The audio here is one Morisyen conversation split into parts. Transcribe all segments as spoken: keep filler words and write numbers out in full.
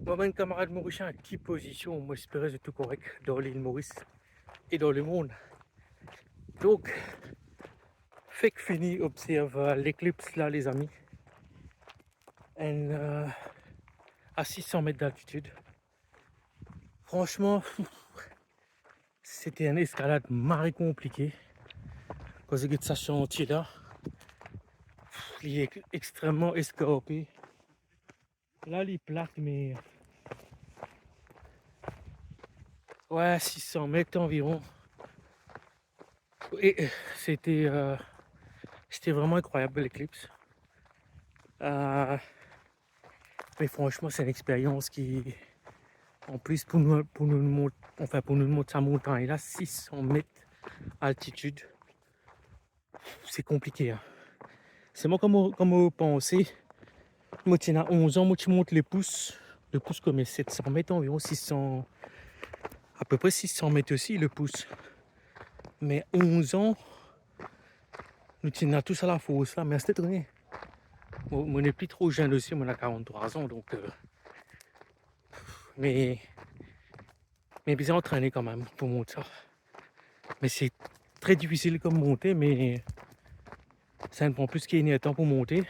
Mo bann kamarad Morisien, ki pozision? Mo espere zot tou korek dan lil Moris e dan lemond. Donk, fek fini observ, euh, leklips la, lezami. Enn, euh, a sis san met daltitid. Fransman, sete enn eskalad mari konplike. Akoz get sa santie la, li ek-, extrememan eskarpe. La, li plat, me, ouais, sis san met anviron. E, e, sete, euh, sete vreman inkroyab, leklips. Euh, me fransman, se enn experyans ki, an plis, pou nou, pou nou mont, anfin, pou nou mont sa montagn la, sis san met altitid, se konplike, hein. Selman, kan mo, kan mo panse, mo ti ena onz an, mo ti mont Lepous. Lepous konbien? Set san met anviron, sis san, apepre sis san met osi, Lepous. Me onz an, nou ti ena tou sa lafors la, me aster, mo, mo nepli tro zenn osi, mo ena karant-trwa an, donk, euh, me, me bizin antrene kanmem pou mont sa. Me se tre difisil kom monte, me sa inn pran plis ki enn er tan pou monte.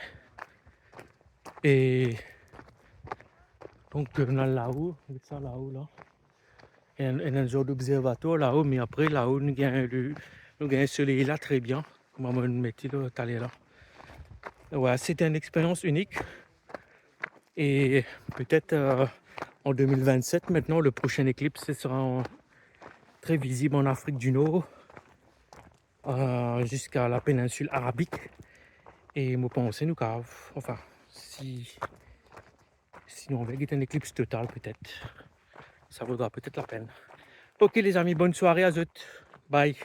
E donk, euh, nou al lao, get sa lao la. Enn, enn, enn zor d'observatoire lao, me apre lao, nou gagn le, nou gagn soley la tre bien. Kouma mo met li la, taler la. Ouais, sete enn experyans inik. Et peut-être, euh, en deux mille vingt-sept, maintenant, le prochain éclipse, ce sera en, très visible en Afrique du Nord, euh, jusqu'à la péninsule arabique. E mo panse nou kav, anfin, si, si nou anvi get enn eklips total, petet, sa vaudra peut-être la peine. Ok, lezami, bonn sware a zot. Bye.